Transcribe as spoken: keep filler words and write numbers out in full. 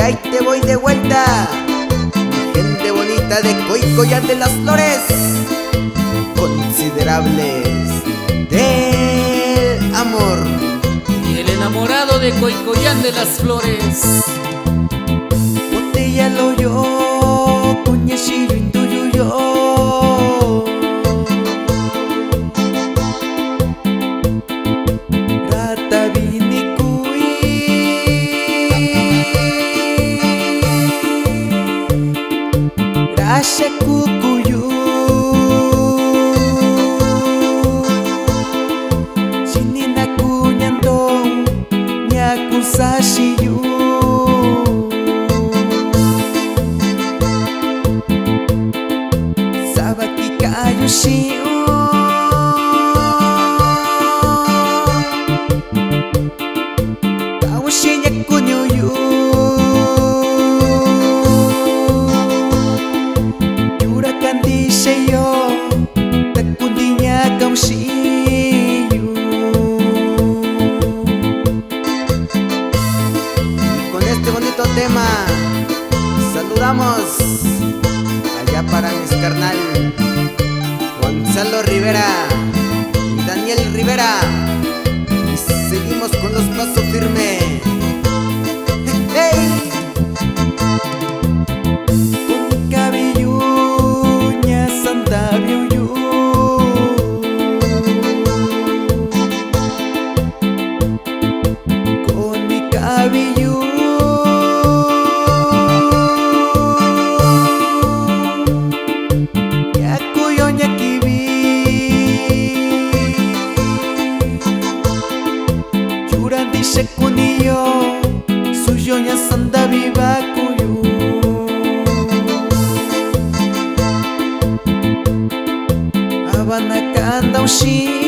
Ahí te voy de vuelta, mi gente bonita de Coicoyán de las Flores, considerables del amor. Y el enamorado de Coicoyán de las Flores. Botella lo yo, kuña xiyo indu yu yo. Ra tavi ni kui, ra xa kuku yu, xini na kuña ndo, ña kusaxi yu. Sava kikaꞌan yu xiꞌin un, kaꞌan un xiꞌin ña kuñu yu, yu ra kandixa yo takundiꞌi ña kaꞌan un xiꞌin yu. Y con este bonito tema saludamos allá para mis carnal Gonzalo Rivera y Daniel Rivera. Y seguimos con los Paso Firme. ¡Hey! Kuni ka vi yu ña sandaꞌvi yu, kuni ka vi yu ña kuu yo ña kivi, yu ra ndixa kuni yo, su yo ña sandaꞌvi va ku yu. A va na kanda un xiꞌin